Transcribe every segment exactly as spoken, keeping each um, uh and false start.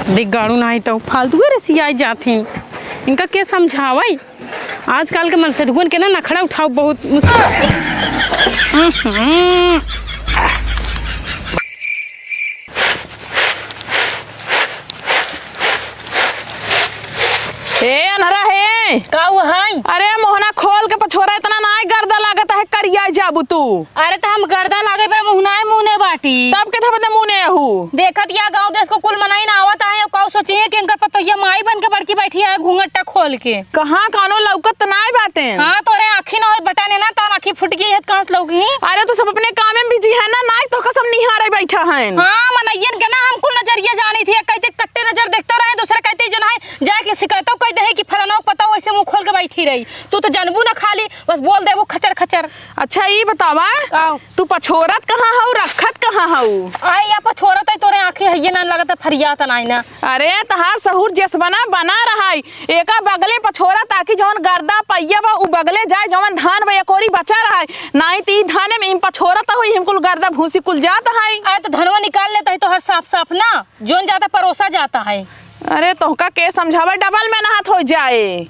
देख गाड़ू नाही तो फालतू के रिसियाई जात ही। इनका के समझावइ? आजकल के मनसेधुअन के ना नखड़ा उठाउ बहुत मुश्किल। हम्म। ए अनहरा हे। का हुआ है? अरे मोहना खोल के पछोरा, इतना नाई गर्दा लागत है, करिया जाबू तू। अरे त हम गर्दा लागे पर मुहनाए मुहने बाटी। तब के थपने मुहने हू। देखत या गाँव देश को कुल मनाई ना आवत है, काऊ सोचिए कि इनकर पतोहिया माई बन के बड़की बैठी है घूंघट खोल के। कहाँ कानो लौकत नाई बाटे। हाँ तोरे आँखी ना होत बटाने ना, तोर आँखी फुट गई है, कहाँ से लौकी? अरे तू सब अपने काम में बिजी है ना, नाई तो कसम निहारे बैठा है। हाँ मनइयन के ना हम कुल नजरिया जानी थी, कहते कट्टे नजर देखते रहे, दूसरा कहते जन है जाके शिकायतों कह दे कि फलाना के पता वैसे मुंह खोल के बैठी रही। तू तो जानबू ना खाली बस बोल देबू खचर खचर। अच्छा ई बतावा, का? तू पछोरत कहाँ हऊ, रखत कहाँ हऊ? आई या पछोरत है, तोरे आँखी हइये ना लगत है, फरियात नाई ना। अरे तहार सहूर जेस बना बना रहाई, एका बगले पछोरा ताकि जौन गर्दा पइया बा उ बगले जाए, जौन धान बा एकोरी बचा रहाई, नाई ती धाने में इम पछोरत हुई, हिम कुल गर्दा भूसी कुल जात है। अरे तो धनवा निकाल लेता है तो हर साफ साफ ना, जौन जाता परोसा जाता है। अरे तोहका के समझावे, डबल मेहनत हो जाए।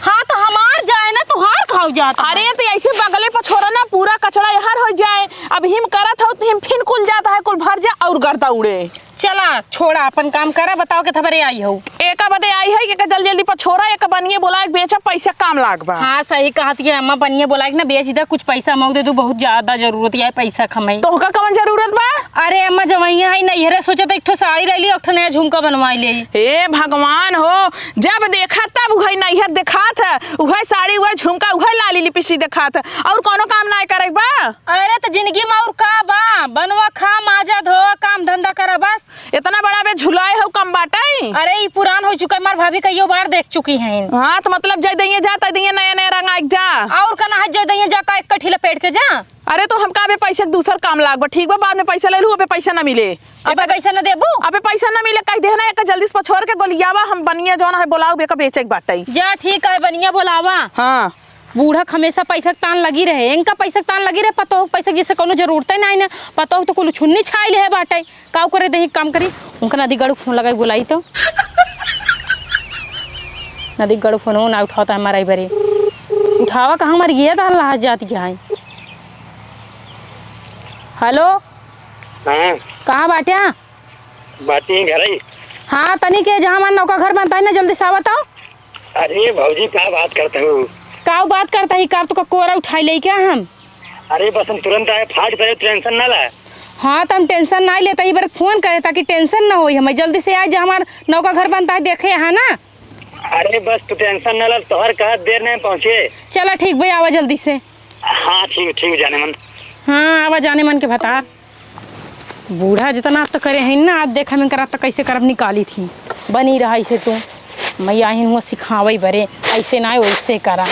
हाँ तो हमार जाए ना, तोहार खाऊ जात है। अरे तो ऐसे बगले पछोरा ना, पूरा कचड़ा यहर हो जाए। अब हिम करत हो तो हिम फिन कुल जात है, कुल भर जा और गर्दा उड़े। चला छोड़ा, अपन काम करा, बताओ के थबरे आई हो। एका बदे आई है कि एका जल्दी जल्दी पछोरा, एका बनिए बोला एक बेचा, पैसा काम लाग बा। हाँ सही कहत है अम्मा, बनिए बोला एक ना बेच दे, कुछ पैसा मऊ दे दू, बहुत ज्यादा जरूरत है पैसा कमाई। तोहका कवन जरूरत बा? अरे अम्मा जवैया है नैहरे सोचत एक ठो साड़ी ले ली, एक ठो नया झुमका बनवाई ले। हे भगवान हो, जब देखा तब उहै नैहर देखात है, उहै साड़ी, उहै झुमका, उहै लाली लिपस्टिक देखात है, और कोनो काम नाय करे बा? अरे त जिंदगी में और का बा? बनवा खा, माजा धो, काम धंधा करा बस। इतना बड़ा बे झुलाए हो कम बाटई। अरे ई पुरान हो चुका है, मार भाभी कईयो बार देख चुकी हैं। हाँ तो मतलब जय दैया जा, तय दैया नया नया रंग आइक जा। और का ना है जय दैया जा, का एक कठी लपेट के जा। अरे तो हमका अबे पैसे के दूसर काम लाग बा, ठीक बा, बाद में पैसा ले लू, अबे पैसा ना मिले। अबे पैसा ना देबू? अबे पैसा ना मिले, कह दे ना, एक जल्दी से पछोर के गोलियावा, हम बनिया जौन है बोलाऊ, बेका बेचे के बाटई। जा ठीक है, बनिया बोलावा। हाँ। बूढ़ा क हमेशा पैसा के तान लगी रहे, इनका पैसा के तान लगी रहे, पतोह के पैसा के जैसे कोनो जरूरते नाई ना, पतोह तो कुल छुन्नी छाई ले है बाटे, काऊ करे देही काम करी, उनका नदी गड़ू फोन लगाई बोलाई तो। नदी गड़ू फोन ना उठाता है हमारा बरे, उठावा कहाँ हमारी ये तो हल्ला जाती है। हेलो। हाँ। कहाँ बाट्या? बाटी ही घर ही। हाँ, तनी के जहाँ हमार नौका घर बनता है ना, जल्दी से आवत आओ। अरे भौजी, का बात करत हऊ? का बात करता ही? का तो का कोरा उठाई ले क्या हम? अरे बस हम तुरंत आए, फाट पहले tension ना ला। हाँ, तो हम tension ना लेता ही, बार फोन करे ताकि tension ना होई हमें। जल्दी से आ जा, हमार नौका घर बनता है, देखे यहाँ ना। अरे बस तू tension ना ला, तोहर कहा देर नहीं पहुँचे। चला ठीक भाई, आवा जल्दी से। हाँ ठीक, ठीक जाने मन। हाँ, आवा जाने मन के भतार। बूढ़ा जितना तो करे हैं ना, आज देखा मैं करा तो कैसे करब निकाली थी। बनी रहा इसे तू। मैया हिन हुआ सिखावे बरे, ऐसे ना वैसे करा।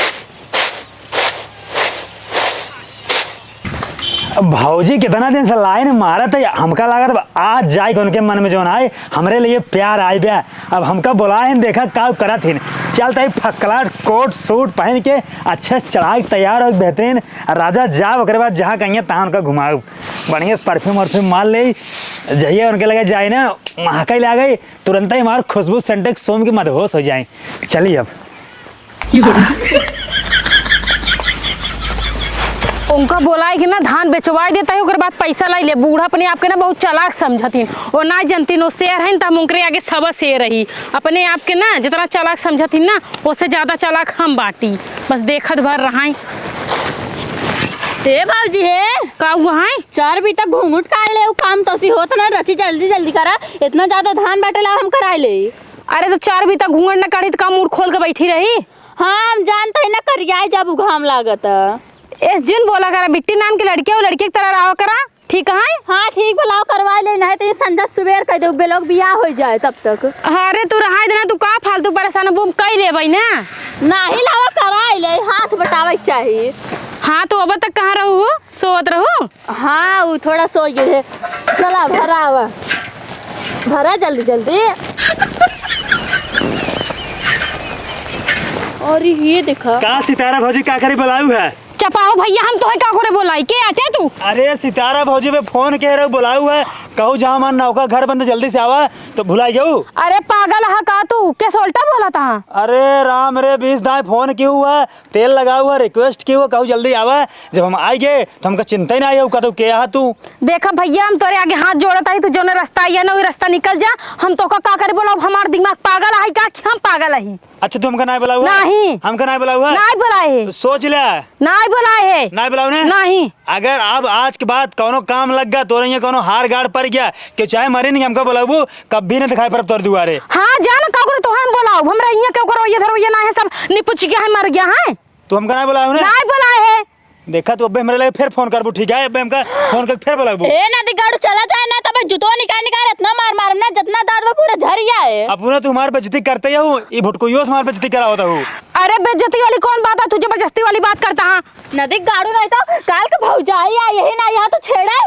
अब भौजी कितना दिन से line मारत है, हमका लागत अब आज जाए के उनके मन में जौन आए, हमरे लिए प्यार आए बे। अब हमका बोलाए हैं, देखा का करत हिन। चलत ही first class coat suit पहन के अच्छे से चढ़ाई के तैयार हो, बेहतरीन। राजा जाब, ओकरे बाद जहाँ कहिए तहाँ उनका घुमाउब। बढ़िया से perfume वर्फ्यूम मार ले, जहिया उनके लगे जाए ना, महकई लागे, तुरंत ही हमार खुशबू scent के सोम के मदहोश हो जाए। चली अब। उनका बोलाए के ना धान बेचवाए देता है, ओकर बाद पैसा लाई ले। बूढ़ा अपने आप के ना बहुत चालाक समझतिन, वो ना जनतिन, वो शेर है तो हम उनकरे आगे सब शेर रही। अपने आप के ना जितना चालाक समझतिन ना, ओसे ज्यादा चालाक हम बाटी। बस देखत भर रहाई। हे भौजी हे। का हुआ है? चार बीता घूंघट काढ़ ले, उ काम तोसी होत ना, रची जल्दी जल्दी करा, इतना ज्यादा धान बाटे ला हम कराए ले। अरे तो चार बीता घूंघट ना काढ़ी तो का मूड़ खोल के बैठी रही? हाँ, हम जानत ही ना करियाए जब घाम लागत। एस जिन बोला करा, बिट्टी नाम के लड़की हो, लड़की की तरह रहा करा। ठीक है? हाँ, ठीक बा, लाओ करवा ले, नहीं तो ये संझा सुबेर कह दे, बेलोग बियाह हो जाए तब तक। अरे तू रहाई देना, तू का फालतू परेशान हो, हम कई लेबै ना। नाही लावा कराई ले, हाथ बटावे के चाही। हाँ, तो अब तक कहाँ रहू हो? सोवत रहू? हाँ, उ थोड़ा सो गए है। चला, भरा आवा। भरा जल्दी जल्दी। अरे ये देखा। का सितारा भौजी का करे बुलाऊ है? चपाओ भैया, हम तोहे का करे बोलाई? के आटे तू? अरे सितारा भौजी पे फोन के रहो, बोलाऊ है, कहू जहाँ हमार नौका घर बंद, जल्दी से आवा, तो भुलाइ गयू। अरे पागल ह का तू? केस उल्टा बोलत ह? अरे राम रे, बीस दाई फोन किहू है, तेल लगाऊ है, request किहू है, कहू जल्दी आवा। जब हम आइ गए तो हमका चिंता ही ना आया, कहतू के आहा तू। देखा भइया, हम तोरे आगे हाथ जोड़त हई, तू जौने रस्ता आइया ना, वही रस्ता निकल जा। हम तोका का करे बोलाउब? हमार दिमाग पागल है का कि हम पागल हई? अच्छा, तू हमका नाहीं बोलाऊ है? नाहीं। हमका नाहीं बोलाऊ है? नाहीं बोलाए है। तो सोच ले। नाहीं बोलाए है। नाहीं बोलाऊ ने? नाहीं। अगर अब आज के बाद कौनो काम लग गया, तोरे यहाँ कौनो हार गाड़ पड़ गया, कि चाहे मरे नहीं, हमका बोलाबू, कभी ना दिखाई पड़ब तोरे दुआरे। हाँ, जा ना, का करे तोहे हम बोलाउब? हमरा यहाँ केहू करो, ये धरो, ये ना है, सब निपुच गया है, मर गया है। तू हमका नाहीं बोलाऊ ने? नाहीं बोलाए है। देखा, तू अबे हमरे लगे फिर फोन करबू, ठीक है? अबे हमका फोन करके फिर बोलाबू। ए, नदी गाड़ू चला जाए ना, तबे जुतवा निकाल निकाल इतना मार मारब ना, जितना दांत बा पूरा झरिया है। अब ना तू हमार बेइज्जती करते ही हो, ई भुटकुइयो से हमार बेइज्जती करावत हो। अरे, बेइज्जती वाली कौन बात है? तू जबरदस्ती वाली बात करता है। नदी गाड़ू नहीं तो काल के भौजाई आ, यही ना यहाँ तो छेड़े।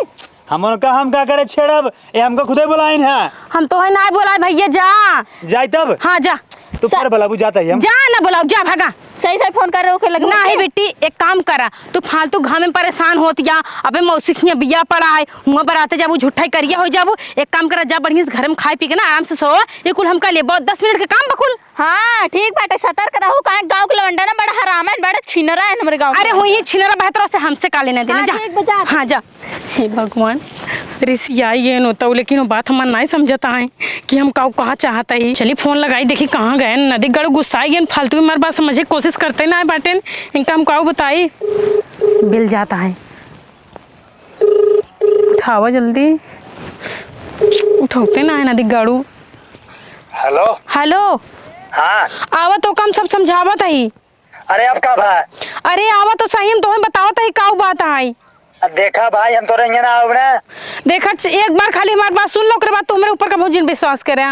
हम उनका हम का करे छेड़ब? ए, हमका खुदे बुलाइन है। हम तोहे ना बुलाए भइया, जा। जाई तब? हाँ, जा। तू स-, पर बुलाबू, जाता ही हम। जा ना बुलाओ, जा भागा। सही सही फोन कर रहे हो, के लगे नाहीं बोलते? बेटी, एक काम करा, तू फालतू घाम में परेशान होत या। अबे मौसी के यहाँ बिया पड़ा है, हुआं बराते जाबू, झूठा ही करिया हो जाबू। एक काम करा, जा बढ़िया से घर में खाए पी के ना आराम से सो। ये कुल हमका ले बहुत दस मिनट के काम बकुल। हाँ, ठीक बाटे, सतर्क रहू, काहे गाँव के लवंडा ना बड़ा हराम है, बड़ा छिनरा है हमरे गाँव अरे के। हुई ही छिनरा, बेहतर से हमसे का लेना देना, हाँ, जा। ठीक बा, जा। हाँ, जा। हे भगवान, रिसियाई गएन होतउ, लेकिन वो बात हमार नाहीं समझत आए कि हम काऊ कहा चाहत हई। चली फोन लगाई, देखी कहाँ गएन। नदी गाड़ू गुस्साई गएन, फालतू में हमार बात समझे के कोशिश करते नाहीं बाटेन। इनका हम काऊ बताई। बिल जात है, उठावा जल्दी। उठौते नाहीं नदी गाड़ू। हेलो। हेलो। हाँ। आवा तोका हम सब समझावत हई। अरे अब का भा? अरे आवा तो सही, हम तोहे बतावत हई काऊ बात है। अब देखा भाई, हम तोरे हियाँ ना आउब ना। देखा, च-, एक बार खाली हमार बात सुन लो, ओकरे बाद तू हमरे ऊपर कबहूँ जिन विश्वास करे।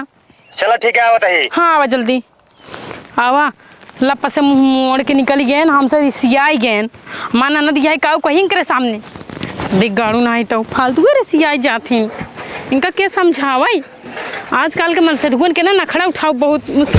चला ठीक है, आवत ही। हाँ, आवा जल्दी। आवा, लप से मुँह मोड़ के निकल गएन, हमसे रिसियाई गएन। हमार ननद यही काऊ कहीं करे सामने। देख गाड़ू नाहीं तो फालतू के रिसियाई जात ही। इनका के समझावइ? आजकल के मनसेधुअन के ना नखड़ा उठाउब बहुत मुश्किल।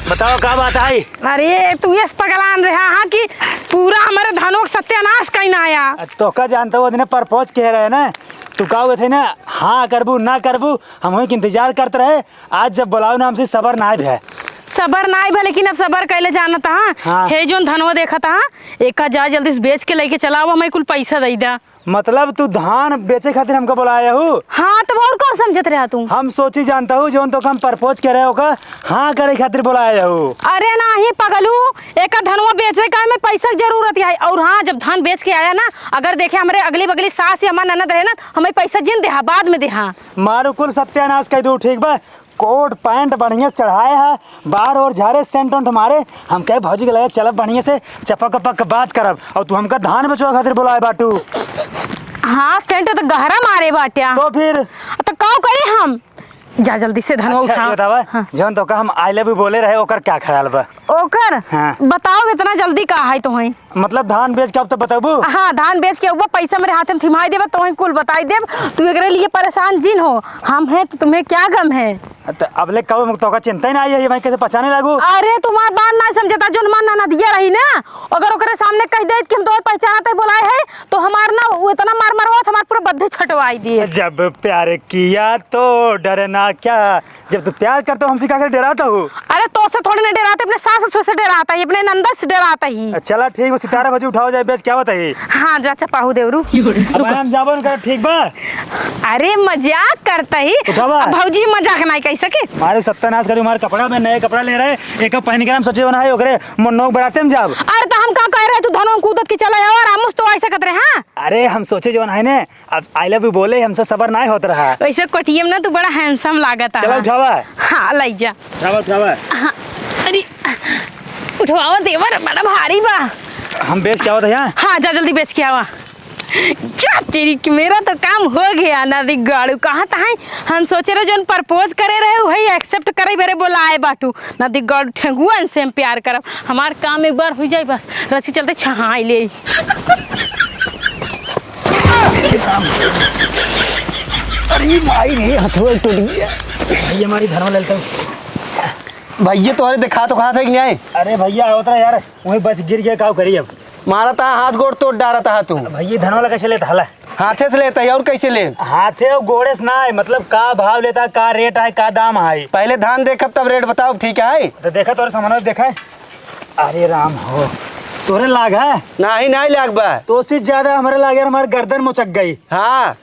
बतावा का बात है? अरे तू यस पगलान रहा हा कि पूरा हमरे धनों के सत्यानाश कइन आया। अ, तोका जानत हो, वो दिने propose कहे रहे ना, तू का हुए थे ना, हाँ करबू ना करबू, हम वहीं के इंतजार करत रहे। आज जब बुलाओ ना हमसे सबर नाहीं भे। सबर नाहीं भे, लेकिन अब सबर कइले जानत हा। हाँ। हे जौन धनवा देखत हा, एका जा जल्दी से बेच के लइके चला आवा, हमें कुल पैसा दइ द्या। मतलब तू धान बेचे खातिर हमका बुलाया हू? हाँ, तब और कौन समझत रहा तू? हम सोची जानत हू, जौन तोका हम propose करे ओका हाँ करे खातिर बुलाया हू। अरे नाहीं पगलू, एका धनवा बेचे का हमें पैसा के जरूरत है। और हाँ, जब धान बेच के आया ना, अगर देखे हमरे अगली बगली सास या हमार ननद रहे ना, हमें पैसा जिन देहा, बाद में देहा। मारू कुल सत्यानाश कइ दू, ठीक बा? कोट पैंट बढ़िया से चढ़ाए है, बार ओर झारे, सेंट उंट मारे। हम कहे भौजी के लगे चलब बढ़िया से, चपक पक बात करब, और तू हमका धान बेचवा खातिर बुलाए बाटू। हाँ, सेंट तो गहरा मारे बाट्या। तो फिर? तो काऊ करी हम? जा जल्दी से धनवा अच्छा, उठा। ये बतावा, हाँ। जौन तोका हम I love you बोले रहे, ओकर क्या ख्याल बा? ओकर? हाँ। बताओ, इतना जल्दी का है तोहई? मतलब धान बेच के अब तो बताबू? हाँ, धान बेच के अब पैसा मेरे हाथ में थिमाई देबा, तोहई कुल बताई देब। तू एकरे लिए परेशान जिन हो, हम हैं तो तुम्हें क्या गम है? तो अबले कब हम तोका चिंता ही ना आई है, ये भाई कैसे पहचाने लागू? अरे तुम्हार बात ना समझता, जो हमार ननदिया रही ना, अगर ओकरे सामने कह दे कि हम तोहे पहचानत है, बोलाए है, तो हमार ना वो इतना मार मरवा, हमार पूरा बद्धे छटवाई दिए। जब प्यार किया तो डरना क्या, जब तू प्यार करता हो हमसे का कर डराता हो? अरे तो से थोड़ी ना डराते, अपने सास ससुर से डराता ही, अपने नंदस से डराता ही। चला ठीक बा, सितारा भौजी उठाओ जाए, बेच क्या बताई? हाँ जा चपाहू देवरू। अब हम जाबो न कर, ठीक बा? अरे मजाक करता ही। उठावा। अब भौजी मजाक नहीं कह सके। मारे सत्यानाश करी, हमारे कपड़ा में नए कपड़ा ले रहे, एक पहन के हम सोचे बना है ओकरे मन नोक बराते में जाब। अरे तो हम का कह रहे, तू धनों कूदत की चला आवा, रामुस तो ऐसे कहत रहे, हाँ? अरे हम सोचे जवन है ने, अब I love you बोले हमसे सबर नाहीं होत रहा। वैसे कोठिये में ना तू बड़ा handsome लागत चला है। उठावा। हाँ, लई जा। उठावा, उठावा। हाँ, अरे, उठवावा देवर, बड़ा भारी बा। हम बेच के आवत है यहाँ। हाँ, जा जल्दी बेच के आवा। क्या तेरी कि मेरा तो काम हो गया, नदी गाड़ू कहाँ तहाई? हम सोचे रहे जौन propose करे रहे, वही accept करे बेरे बोलाए बाटू। नदी गाड़ू ठेंगुअन से हम प्यार करब। हमार काम एक बार हो जाए बस, रची चलते छहाई ले। अरे माई रे, हथवा टूट गया। भैया, हमारी धनवा ले लेता हूँ। भैया, तुम्हारे दिखा तो कहा था कि नहीं आए? अरे भैया, आवत रहा यार, वहीं बच गिर गया, काव करी अब? मारत हा, हाथ गोड़ तोड़ डारत हा तू। भैया, धनवा ला कैसे लेत हला? हाथे से लेत है, और कैसे ले? हाथे और गोड़े से ना है, मतलब का भाव लेता, का रेट है, का दाम है? पहले धान देखब तब रेट बताओ, ठीक है? तो देखा तोरे सामान देखा। अरे राम हो, तोरे लाग है? नाही, नाही लाग बा। तो से ज्यादा हमरे लाग यार, हमार गर्दन मुचक गई। हाँ।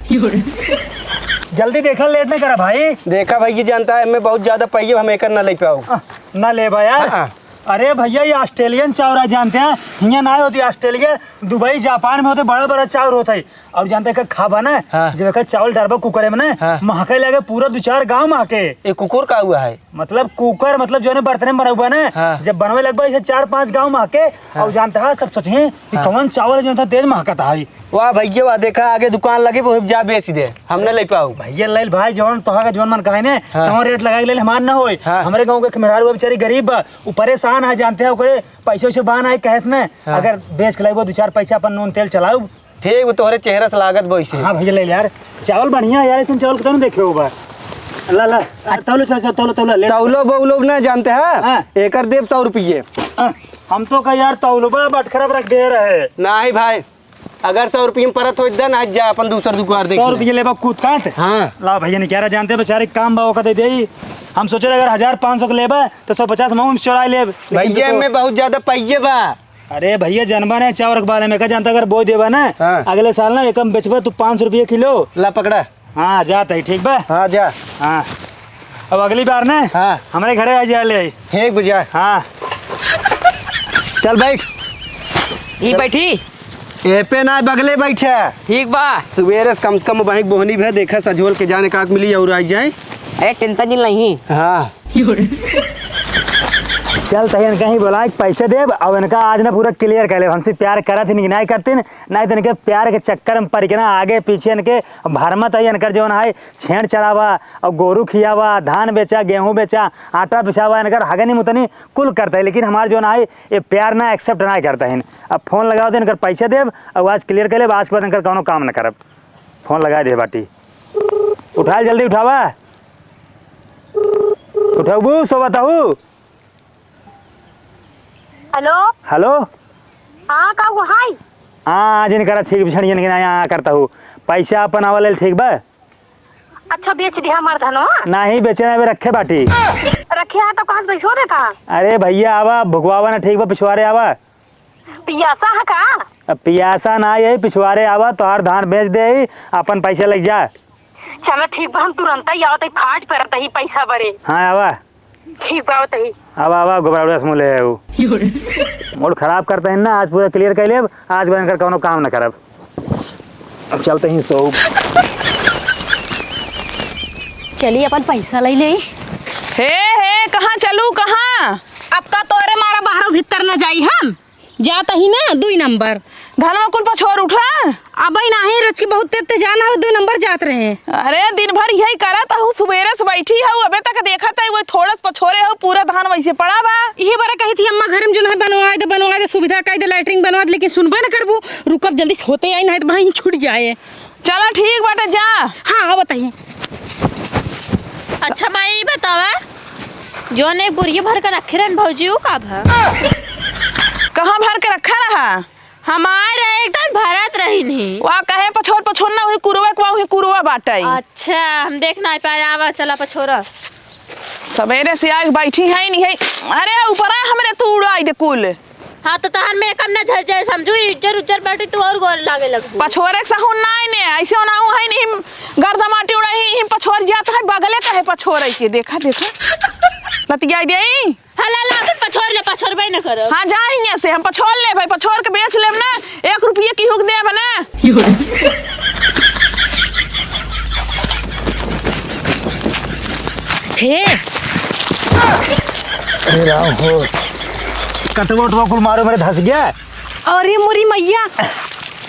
जल्दी देखा, लेट ना करा भाई। देखा भाई, ये जानता है, मैं बहुत ज्यादा पहिए, हम एकर ना ले पाऊ। आ, ना लेबा यार। हाँ। अरे भैया, ये Australian चाउर है, जानते हैं? हियाँ ना होती Australia, दुबई, जापान में होते, बड़ा बड़ा चाउर होता है। और जानते हैं, खाबा ना, हाँ। जब एक चावल डालबा कुकर में ना, हाँ। महके लगे, पूरा दो चार गांव महके। ये कुकुर का हुआ है? मतलब कुकर, मतलब जो है ना, बर्तन में बना हुआ ना, हाँ। जब बनवे लगबा, इसे चार पांच गांव महके। हाँ। और जानते हैं, सब सोचे कि हाँ। कौन चावल जो था, तेज महकता है। वाह भैया वाह, देखा आगे दुकान लगी, वो जा बेच दे, हम न ले पाऊ। भैया लाइल भाई, जौन तोहा का जौन मन कहे ने, हाँ। तौन रेट लगा के ले ले, हमार न होई। हाँ। हमरे गाँव के एक मेहरारू बेचारी गरीब बा, उ परेशान है, जानते हैं, ओकरे पैसे वैसे बान है, कहे से ने, हाँ। अगर बेच के लाइबो, दो चार पैसा अपन नून तेल चलाऊ। ठीक, वो तोहरे चेहरा से लागत बा वैसे। हाँ भैया, ले ले यार, चावल बढ़िया है यार, ऐसन चावल कतौ न देखे हो बा। ला, ला, तौलो, चल, चल, तौलो, तौलो, ले। तौलो बौलो ना जानते हैं? हाँ। एकर देब सौ रुपये। हाँ, हम तो का यार तौलो बा, बटखरा पर रख दे रहे। नहीं भाई, अगर सौ रुपये में परत होई, दे ना, जा अपन दूसर दुकान देख सौ ले। रुपये लेबा कूद काट? हाँ। ला भैया, ने क्या रहा जानते, बेचारे काम बा, ओका दे देई। हम सोचे रहे अगर हजार पाँच सौ के लेबा, तो सौ पचास मऊ में चोराई लेब। लेकिन भैया, देखो में बहुत ज्यादा पहिए बा। अरे भैया, जनबा ने चाउर के बारे में, का जानता, अगर बोई देबा ना, हाँ। अगले साल ना एकम बेचबा तू पाँच सौ रुपये किलो। ला पकड़ा। हाँ, जात है, ठीक बा? हाँ, जा। हाँ। अब अगली बार ना, हाँ। हमरे घरे आ जा ले। ठीक बा, जा। हाँ। चल बैठ। ई चल। बैठी? ए पे ना, बगले बैठे। ठीक बा। सुबेरे से कम से कम वहीं बोहनी भे देखा, सजोल के जाने का मिली और आई जाए। अरे टेंशन नहीं। हाँ। चल, तही इनका ही बोला, पैसे देब, अब इनका आज ना पूरा clear कर लेब, हमसे प्यार करत ही नहीं, नहीं करतीन, नहीं तो इनके प्यार के चक्कर में पड़ के ना आगे पीछे इनके भरमत है, इनकर जौन है छेड़ चढ़ावा, और गोरू खियावा, धान बेचा, गेहूं बेचा, आटा पिसावा, इनकर हगनी मुतनी कुल करता है, लेकिन हमार जौन है ये प्यार ना accept ना करता है। अब फोन लगाओ दे, इनकर पैसे देब, और आज clear कर लेब, आज के बाद इनकर कौनो काम ना करब। फोन लगा दे बाटी, उठा, जल्दी उठावा। उठबू, सोवत हऊ? हेलो। हेलो। हाँ, का हुआ? हाय। हाँ, आज नहीं करा, ठीक बिछड़ियन के ना यहाँ करता हूँ। पैसा अपन आवा लेल, ठीक बा? अच्छा, बेच दिया हमार धनवा? नहीं, बेचे ना, अबे रखे बाटी। रखे है तो कहाँ से पैसवा देता? अरे भैया, आवा, भुगवावा ना, ठीक बा, पिछवारे आवा। पियासा है का? अब पियासा ना, यही पिछवारे आवा, तोहार धान बेच दे, अपन पैसा ले जा। चलो ठीक बा, हम तुरंत ही आवत ही, फाट परत ही पैसा बरे। हाँ, आवा। ठीक बा, आवत ही। आवा, आवा, गोबरा उड़ास मुँह ले आऊ। मूड खराब करता है ना, आज पूरा clear कर लेब, आज बनकर कौनो काम न करब। अब चलते ही सो। चली, अपन पैसा ले ले। हे, हे, कहाँ चलू, कहाँ? अब का तोरे मारा बाहरो भीतर न जाई हम? जात ही ना, दुई नंबर। धनवा कुल पछोर उठला? अबे नाही, रच के बहुत तेज तेज जाना हो, दुई नंबर जात रहे। अरे, दिन भर यही करत हूँ, सुबेरे से बैठी हूँ, अबे तक देखत है, वो थोड़ा सा पछोरे हो, पूरा धान वैसे पड़ा बा। यही बारे कही थी, अम्मा, घर में जो है बनवाए दे, बनवाए दे, सुविधा कही दे, लैट्रिन बनवा दे, लेकिन सुनबे न करबू। रुकब, जल्दी से होते आई, नहीं तो वहीं छूट जाए। चला ठीक बाटे, जा। हाँ, हाँ, बताइए। अच्छा माई, ई बतावा, जौन एक बोरिया भर के रखे रहन भौजी, ऊ का भा? कहाँ भर के रखा रहा? हमार एकदम भरत रही नहीं। वा कहे पछोर, पछोर ना, वही कुरवा के, वही कुरवा बाटे। अच्छा, हम देख ना पाए, आवा, चला पछोरा। सवेरे से आके बैठी है नहीं है। अरे ऊपर आ, हमरे तू उड़ाई दे कुल। हाँ, तो तहन में एकम ना झर जाए, समझू, इज्जर उज्जर बाटे, तू और गोर लागे लगबू। पछोरे के सहून नाई ने, ऐसे होना हूँ है नहीं, गर्दा माटी उड़ाई ही, ही पछोर जात है, बगले कहे पछोरे के, देखा, देखा। लतियाई दे। हाँ, ला, ला, अबे पछोर ले, पछोरबे न करब। हाँ, जा हियाँ से, हम पछोर लेब, पछोर के बेच लेब ना, एक रुपये की हुक देब ना। हे। अरे राम हो, कटवा उटवा कुल मारो, मेरे धस गया। अरे मोरी मैया,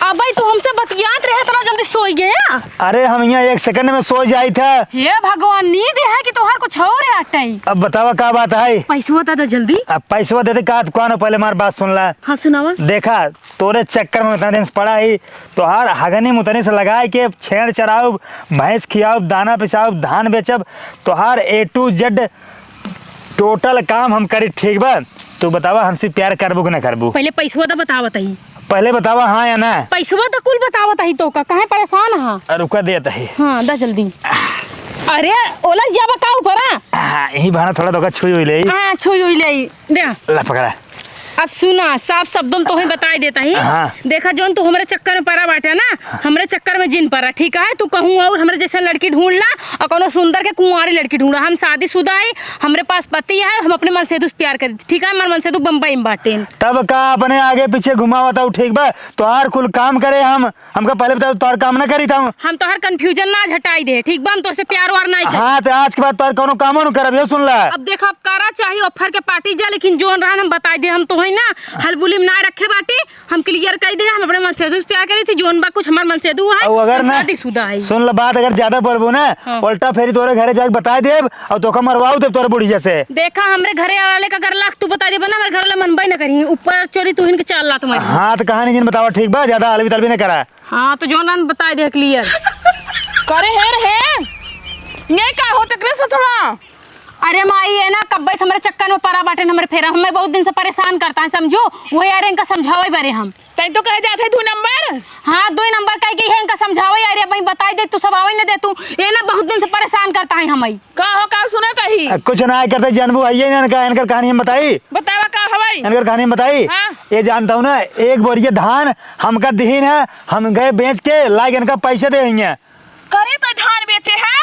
अबे तू हमसे बतियात रहे, इतना जल्दी सोई गया? अरे हम यहाँ एक second में सो जाई था। हे भगवान, नींद है कि तोहार कुछ और आटई? अब बतावा का बात है? पैसवा तो दे जल्दी। अब पैसवा दे दे का, कौन हो, पहले हमार बात सुन ला। हाँ, सुनावा। देखा, तोरे चक्कर में इतना दिन से पड़ा ही, तोहार हगनी मुतनी से लगाए के छेड़ चराउब, भैंस खियाउब, दाना पिसाउब, धान बेचब, तोहार A to Z total काम हम करी, ठीक बा? तू बतावा, हमसे प्यार करबू कि ना करबू? पहले पैसवा तो बतावत ही। पहले बतावा, हाँ या ना? पैसवा तो कुल बतावत ही तोका, काहे परेशान हा? अरे रुका, देत ही। हाँ, दा जल्दी। अरे, ओलग जाबा का ऊपरा? हाँ, यही बहाना थोड़ा तोका छुई हुई ले। हाँ, छुई हुई ले। दे। ला पकड़ा। अब सुना, साफ शब्दों में तोहे बताई देता ही। हाँ। देखा, जौन तू हमरे चक्कर में परा बाटे ना, हमरे चक्कर में जिन परा, ठीक है? तू कहूँ और हमरे जैसन लड़की ढूंढ ला, और कौनो सुंदर के कुंवारी लड़की ढूंढा। हम शादीशुदा है, हमरे पास पति है, हम अपने मनसेधु से प्यार करी, ठीक है? हमार मनसेधु बम्बई में बाटे। तब का अपने आगे पीछे घुमावत हऊ, ठीक बा? तोहार कुल काम करे हम, हमका पहले बता, तोहार काम ना करी था हम। हम तोहार confusion ना झटाई दे, ठीक बा? हम तोसे प्यार वार ना करी। हाँ, तो आज के बाद तोहार कौनो कामो न करब, यो सुन ला। अब देखो, अब करा चाही offer के party जा, लेकिन जौन रहन हम बताई दे, हम तोहे ना हलबुली में ना रखे बाटी, हम clear कही दे, हम अपने मनसेधु से प्यार करी थी, जौन बा कुछ हमार मनसेधु है, अउ अगर हम ना, शादीशुदा है। सुन ला बात, अगर ज्यादा बोलबू ना, हाँ। उल्टा फेरी तोरे घरे जाके बताई देब, अउर तोका मरवाऊ देब तोरे बुढ़िया से। देखा, हमरे घरे वाले का अगर लाख तू बताई देबा ना, हमरे घर वाले मनबे ना करी, ऊपर चोरी तू इनके चार लात मारी। हाँ, तो कहानी जिन बतावा, ठीक बा, ज्यादा अलवी तलवी ना करा। हाँ, तो जौन रहन बताई दे clear। करे हे रे हे, ये का होत एकरे सथवा? अरे माई, ये ना कब्बे से हमरे चक्कर में परा बाटे न हमरे फेरा, हमें बहुत दिन से परेशान करता है, समझू? वही यार इनका समझावे बरे हम। तैं तो कहे जात है दू नंबर। हाँ, दू नंबर कह के है इनका समझावे यार, अब बताई दे, तू सब आवे न दे तू, ये ना बहुत दिन से परेशान करता है हमें। का हो, का सुनत ही? अ, कुछ ना करते, जानबू है ये ना, इनका, इनकर कहानी हम बताई। बतावा का हवाई? इनकर कहानी हम बताई। हाँ। ये जानता हूँ ना, एक बोरिया धान हमका दिहिन है, हम गए बेच के लाइक इनका पैसे दे हैं। करे तो धान बेचे है?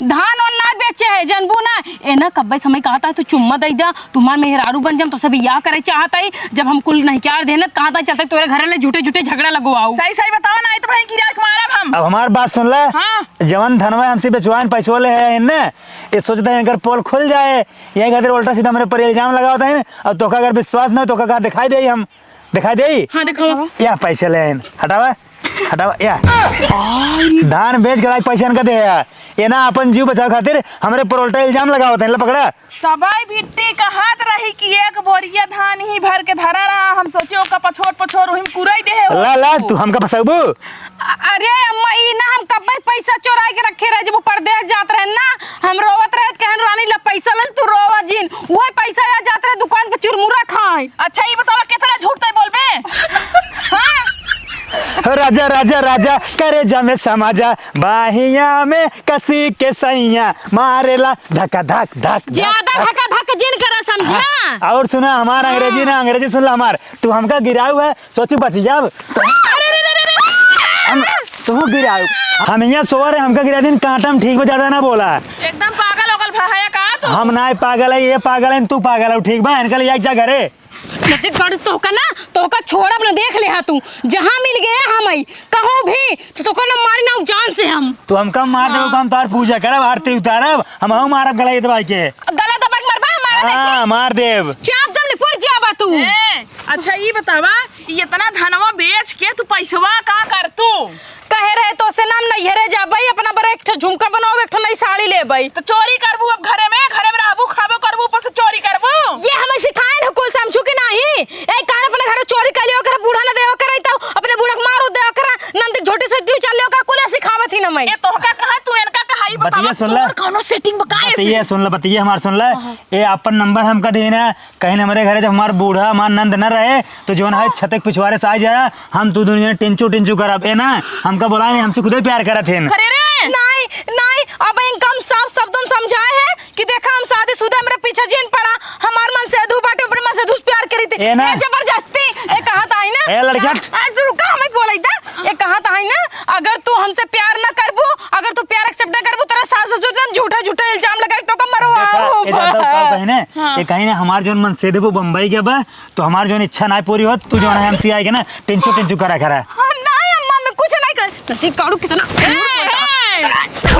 धान और ना बेचे है, जानबू ना। ए ना, कब्बे समय कहता है, तू चुम्मा दे दा, तुम्हार मेहरारू बन जाम, तो सब या करे चाहता है। जब हम कुल नहीं क्या देनत, कहा था चलते तोरे घर ले झूठे झूठे झगड़ा लगवाऊ। सही सही बतावा ना, तो भाई गिरा के मारब हम। अब हमार बात सुन ले। हाँ। जवन धनवा हमसे बेचवाइन पैसवा ले है इनने, ये सोचता है इनकर पोल खुल जाए, यही खातिर उल्टा सीधा हमरे पर इल्जाम लगावता है। अब तोका अगर विश्वास ना हो, तोका कहाँ दिखाई दे हम? दिखाई देई? हाँ, दिखावा। या पैसे ले आइन। हटावा, हटावा, या। धान बेच के लाइक पैसे इनका दे या। ये ना अपन जीव बचावे खातिर हमरे पर उल्टा इल्जाम लगावत हैं। ले पकड़ा। तबाई भिट्टी कहत रही कि एक बोरिया धान ही भर के धरा रहा। हम सोचे ओका पछोर पछोर उहिम कुरई दे है। ला, ला, तू हमका फंसाबू? अ-, अरे अम्मा, ई ना हम कब्बे पैसा चोराई के रखे रहे, जब वो परदेस जात रहे ना, हम रोवत रहे, कहन रानी ला पैसा ले, तू रोवा जिन। वही पैसा आ जात रहे दुकान पे चुरमुरा खाए। अच्छा, ई बतावा, केतना झूठ तय बोलबे? हाँ? राजा, राजा, राजा, करेजा में समा जा, बाहिया में कसी के सैया, मारेला धका धक धक धक ज्यादा धक। धका धक जिन करा, समझा? हाँ, और सुना, हमार अंग्रेजी ना, अंग्रेजी सुन ला हमार। तू हमका गिराऊ है, सोचू बच जाब। अरे, अरे, अरे, अरे, अरे। हम, तू गिराऊ। हम यहाँ सोवा रहे, हमका गिरा दिन कांटा में, ठीक बा, ज्यादा ना बोला। एकदम पागल ओगल भा है का तू? हम ना पागल है, ये पागल है, तू पागल है, ठीक बा? इनका ले जाके जा घरे। नतीगढ़ तोहका ना, तोहका छोड़ब ना, देख ले हा तू। जहाँ मिल गया हम आई, कहूँ भी, तो तोहका ना मारी ना जान से हम। तू हमका मार देबो, हाँ। तो हम तोहार पूजा करब, आरती उतारब, हम हूँ मारब गला दबाई के। गला दबाई के मरबा, मार दे। हाँ, मार देब। चाप दम निपुर जाबा तू। ए, अच्छा, ई बतावा, ई इतना धनवा बेच के तू पैसवा का कर तू? कहे रहे तोसे ना हम नैहरे जाबई, अपना बरे एक ठो झुमका बनवाओ, एक ठो नई साड़ी लेबई। तो चोरी करबू अब घरे में, घरे में रहबू, खाबो करबू, ऊपर से चोरी करबू। ये हमें सिखाए न कुल समझू कि नाही? ए, काहे अपने घरे चोरी कर लियो कर, बूढ़ा न देवा करे तो अपने बूढ़ा के मारो देवा कर, नंदी झोटी से तू चल लियो कर, कुल सिखावत ही ना मैं। ए, तोहका कहा, तू इनका कहा, ई बतावा, बतिया सुन ले। तोर कौनो setting बा का बतिया ऐसे? सुन ले, बतिया हमार सुन ले। हाँ। ए, अपन नंबर हमका दे ना, कहीं हमरे घरे जब हमार बूढ़ा, हमार नंद न रहे, तो जौन है हाँ। छते के पिछवारे से आ जाए, हम तू दुनिया टिंचू टिंचू करब, ए ना, हमका बोलाए नहीं, हमसे खुदे प्यार करत हैं। करे रे। नहीं, नहीं, अब इनका हम साफ शब्दों में समझाए हैं कि देखा, हम शादीशुदा, हमरे पीछे जिन पड़ा, हमार मनसेधू बाटे, ऊपर मनसेधू से प्यार करी थे। ए ना। ए जबरदस्ती, ए कहा था, है ना? ए लड़किया। आ, आ, रुका, हमें बोलाई था। ए कहा था, है ना? अगर तू हमसे प्यार ना करबू, अगर तू प्यार accept ना करबू, तोरा सास ससुर से हम झूठा, झूठा इल्जाम लगाई, तोका मरवा देखा, हो। ए दादा, का कही ने? हाँ। ए कही ने, हमार जौन मनसेधू बम्बई के बा, तो हमार जौन इच्छा ना पूरी होत, तू जौन है हमसे आए के ना, टिंचू टिंचू करा करा। हाँ, नहीं अम्मा, मैं कुछ नहीं कर। नतीगढ़ कितना ए, ए,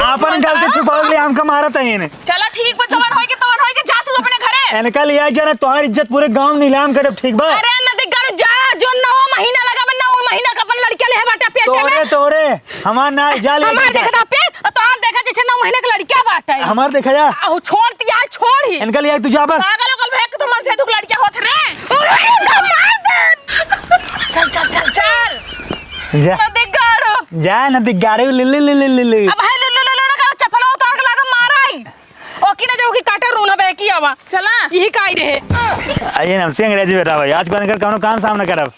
आपन गलती छुपावे के लिए हमका मारत है इन्हें। चला ठीक बा, जवन होई के तवन होई के, जा तू अपने घरे। इनका लिया जाना, तोहार इज्जत पूरे गांव में नीलाम करब, ठीक बा? अरे नतीगढ़ जा, जो नौ महीना लगा बा, नौ महीना का अपन लड़का ले बाटे पेट में। तोरे, तोरे, हमार ना, जा ले हमार जा। देखा था पेट, और तोहार देखा जैसे नौ महीना का लड़का बाटे। हमार देखा जा। आहो, छोड़ दिया, छोड़ ही। इनका लिया तू जा बस। पागल हो गल भैया, तू मनसेधू के लड़का होत रे। अरे, तो मार दे। चल, चल, चल, चल। जा। नतीगढ़। जा, नतीगढ़, ले, ले, ले। अब है, ले, ले, ले, ले, ले, चप्पल उतार के लागा मारा ही। ओकी ना जाओगी काटा रूना बे किया बा। चला। यही काई रहे। अरे, हमसे अंग्रेजी बेटा भाई, आज के बाद इनकर कौनो काम सामना करब।